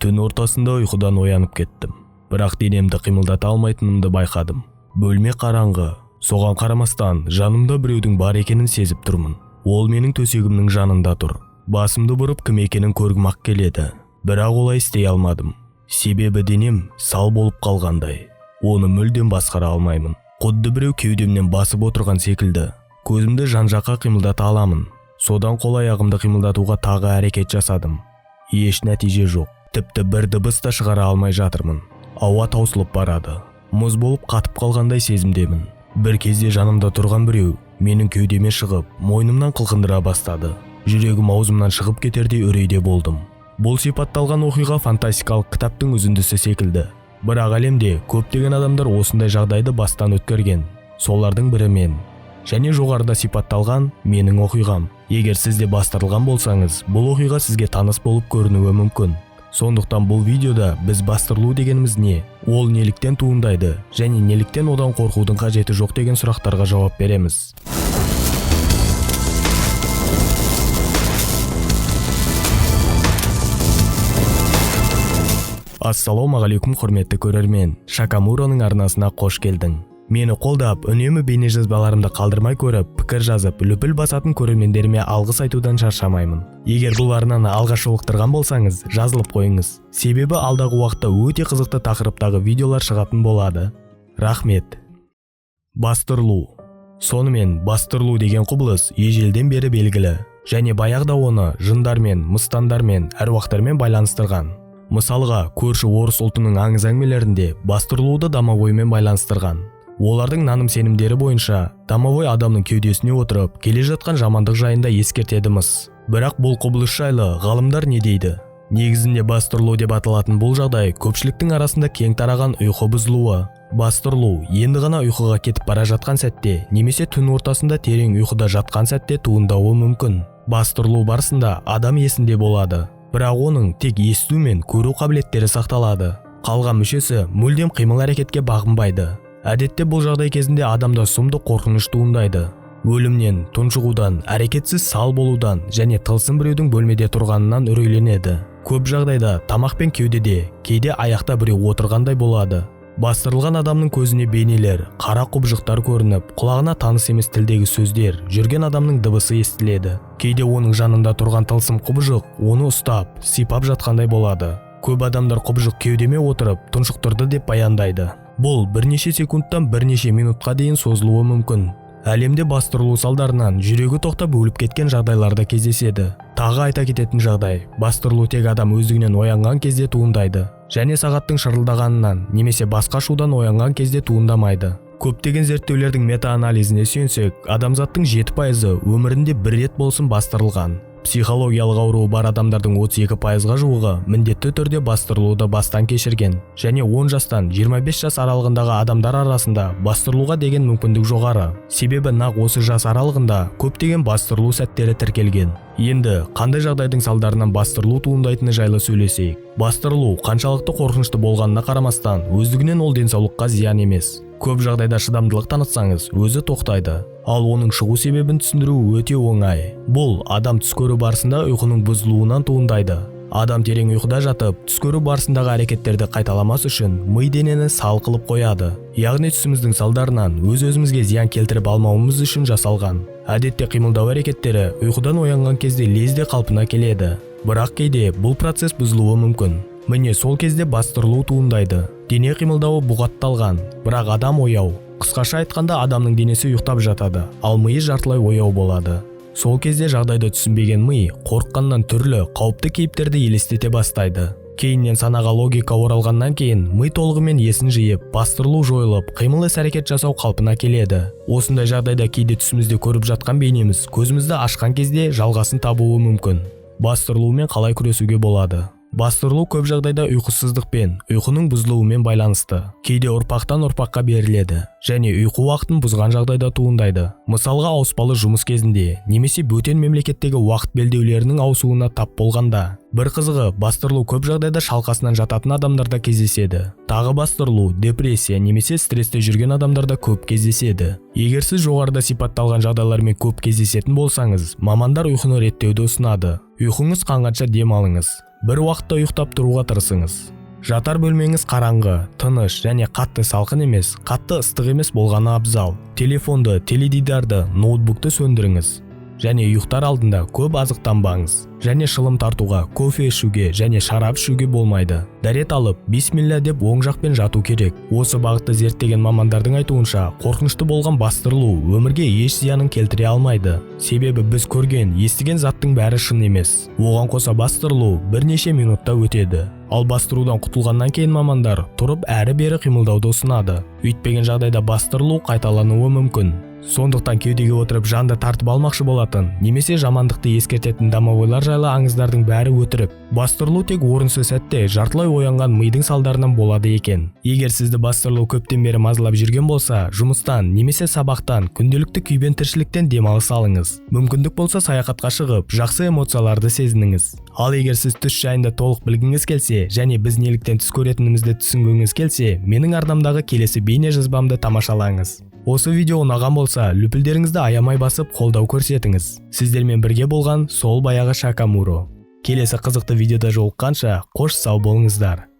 Түн ортасында ұйқыдан оянып кеттім. Бірақ денемді қимылдата алмайтынымды байқадым. Бөлме қараңғы. Соған қарамастан жанымда біреудің бар екенін сезіп тұрмын. Ол менің төсегімнің жанында тұр. Басымды бұрып кім екенін көргім ақ келеді. Бірақ олай істей алмадым. Себебі денем сал болып қалғандай. Оны мүлдем басқара алмаймын. Құдды біреу кеудемнен басып отырған секілді. Көзімді жан-жаққа қимылдата аламын. Содан қол аяғымды қимылдатуға тағы әрекет жасадым. Еш нәтиже жоқ. Тіпті бір дыбыс та шығара алмай жатырмын. Ауа таусылып барады. Мұз болып қатып қалғандай сезімдемін. Бір кезде жанымда тұрған біреу менің кеудеме шығып, мойнымнан қылқындыра бастады. Жүрегім аузымнан шығып кетердей үрейде болдым. Бұл сипатталған оқиға фантастикалық кітаптың үзіндісі секілді. Бірақ әлемде көптеген адамдар осындай жағдайды бастан өткерген. Солардың бірі мен. Және жоғарыда сипатталған менің оқиғам. Егер сіз де бастырылған болсаңыз, бұл оқиға сізге таныс болып көрінуі мүмкін. Сондықтан бұл видеода біз бастырылу дегеніміз не, ол неліктен туындайды және неліктен одан қорқудың қажеті жоқ деген сұрақтарға жауап береміз. Ассалаумағалейкум, құрметті көрермен. Шакамуроның арнасына қош келдің. Мені қолдап, үнемі бейнежазбаларымды қалдырмай көріп, пікір жазып, лүпіл басатын көрермендеріме алғыс айтудан шаршамаймын. Егер бұл арнаны алғаш жолықтырған болсаңыз, жазылып қойыңыз. Себебі алдағы уақытта өте қызықты тақырыптағы видеолар шығатын болады. Рахмет. Бастырылу. Сонымен, бастырылу деген құбылыс ежелден бері белгілі. Және баяғыда оны жындармен, мыстандармен, әруақтармен байланыстырған. Мысалға, көрші орыс ұлтының аңыз әңгімелерінде бастырылуды домовоймен байланыстырған. Олардың наным сенімдері бойынша домовой адамның кеудесіне отырып, келе жатқан жамандық жайында ескертеді мыс. Бірақ бұл құбылыс жайлы ғалымдар не дейді? Негізінде бастырылу деп аталатын бұл жағдай көпшіліктің арасында кең тараған ұйқы бұзылуы. Бастырылу енді ғана ұйқыға кетіп бара жатқан сәтте немесе түн ортасында терең ұйқыда жатқан сәтте туындауы мүмкін. Бастырылу барысында адам есінде болады. Бірақ оның тек есту мен көру қабілеттері сақталады. Қалған мүшесі мүлдем қимыл әрекетке бағынбайды. Әдетте бұл жағдай кезінде адамда сұмдық қорқыныш туындайды. Өлімнен, тұншығудан, әрекетсіз сал болудан және тылсым біреудің бөлмеде тұрғанынан үрейленеді. Көп жағдайда тамақ пен кеудеде, кейде аяқта біреу отырғандай болады. Бастырылған адамның көзіне бейнелер, қара құбыжықтар көрініп, құлағына таныс емес тілдегі сөздер, жүрген адамның дыбысы естіледі. Кейде оның жанында тұрған тылсым құбыжық оны ұстап, сипап жатқандай болады. Көп адамдар құбыжық кеудеме отырып, тұншықтырды деп баяндайды. Бұл бірнеше секундтан бірнеше минутқа дейін созылуы мүмкін. Әлемде бастырылу салдарынан жүрегі тоқтап өліп кеткен жағдайларда кездеседі. Тағы айта кететін жағдай, бастырылу тек адам өздігінен оянған кезде туындайды және сағаттың шырылдағанынан немесе басқа шудан оянған кезде туындамайды. Көптеген зерттеулердің мета-анализіне сүйенсек, адамзаттың 7% өмірінде бір рет болсын бастырылған. Психологиялық ауруы бар адамдардың 32%-ға жуығы міндетті түрде бастырылуды бастан кешірген және 10 жастан 25 жас аралығындағы адамдар арасында бастырылуға деген мүмкіндік жоғары. Себебі нақ осы жас аралығында көптеген бастырылу сәттері тіркелген. Енді қандай жағдайдың салдарынан бастырылу туындайтыны жайлы сөйлесейік. Бастырылу қаншалықты қорқынышты болғанына қарамастан, өздігінен ол денсаулыққа зиян емес. Көп жағдайда шыдамдылық танытсаңыз, өзі тоқтайды. Ал оның шығу себебін түсіндіру өте оңай. Бұл адам түс көру барысында ұйқының бұзылуынан туындайды. Адам терең ұйқыда жатып, түс көру барысындағы әрекеттерді қайталамас үшін ми денені сал қылып қояды. Яғни түсіміздің салдарынан өз-өзімізге зиян келтіріп алмауымыз үшін жасалған. Әдетте қимылдау әрекеттері ұйқыдан оянған кезде лезде қалпына келеді. Бірақ кейде бұл процесс бұзылуы мүмкін. Міне сол кезде бастырылу туындайды. Дене қимылдауы бұғатталған, бірақ адам ояу. Қысқаша айтқанда, адамның денесі ұйықтап жатады, ал миы жартылай ояу болады. Сол кезде жағдайды түсінбеген ми қорыққаннан түрлі қауіпті кейіптерді елестете бастайды. Кейіннен санаға логика оралғаннан кейін ми толығымен есін жиып, бастырылу жойылып, қимыл іс-әрекет жасау қалпына келеді. Осындай жағдайда кейде түсімізде көріп жатқан бейнеміз көзімізді ашқан кезде жалғасын табуы мүмкін. Бастырылумен қалай күресуге болады? Бастырылу көп жағдайда ұйқысыздықпен, ұйқының бұзылуымен байланысты. Кейде ұрпақтан ұрпаққа беріледі және ұйқы уақытын бұзған жағдайда туындайды. Мысалға, ауыспалы жұмыс кезінде немесе бөтен мемлекеттегі уақыт белдеулерінің ауысуына тап болғанда. Бір қызығы, бастырылу көп жағдайда шалқасынан жататын адамдарда кездеседі. Тағы бастырылу депрессия немесе стрессте жүрген адамдарда көп кездеседі. Егер сіз жоғарыда сипатталған жағдайлармен көп кездесетін болсаңыз, мамандар ұйқыны реттеуді ұсынады. Ұйқыңыз қанғанша дем алыңыз. Бір уақытта ұйықтап тұруға тырысыңыз. Жатар бөлмеңіз қараңғы, тыныш және қатты салқын емес, қатты ыстық емес болғаны абзал. Телефонды, теледидарды, ноутбукты сөндіріңіз. Және ұйықтар алдында көп азықтанбаңыз. Және шылым тартуға, кофе ішуге және шарап ішуге болмайды. Дәрет алып, бисмилля деп оң жақпен жату керек. Осы бағытты зерттеген мамандардың айтуынша, қорқынышты болған бастырылу өмірге еш зиянын келтіре алмайды. Себебі біз көрген, естіген заттың бәрі шын емес. Оған қоса бастырылу бірнеше минутта өтеді. Ал бастырудан құтылғаннан кейін мамандар тұрып әрі-бері қимылдауды ұсынады. Өйтпеген жағдайда бастырылу қайталануы мүмкін. Сондықтан кеудеге отырып жанды тартып алмақшы болатын, немесе жамандықты ескертетін домовойлар жайлы аңыздардың бәрі өтірік. Бастырылу тек орынсыз сәтте жартылай оянған мидың салдарынан болады екен. Егер сізді бастырылу көптен бері мазалап жүрген болса, жұмыстан немесе сабақтан, күнделікті күйбең тіршіліктен демалыс алыңыз. Мүмкіндік болса, саяхатқа шығып, жақсы эмоцияларды сезініңіз. Ал егер сіз түс жайында толық білгіңіз келсе және біз неліктен түс көретінімізді түсінгіңіз келсе, менің арнамдағы келесі бейне жазбамды тамашалаңыз. Осы видео ұнаған болса, лүпілдеріңізді аямай басып қолдау көрсетіңіз. Сіздермен бірге болған сол баяғы Шакамуро. Келесі қызықты видеода жолыққанша, қош сау болыңыздар.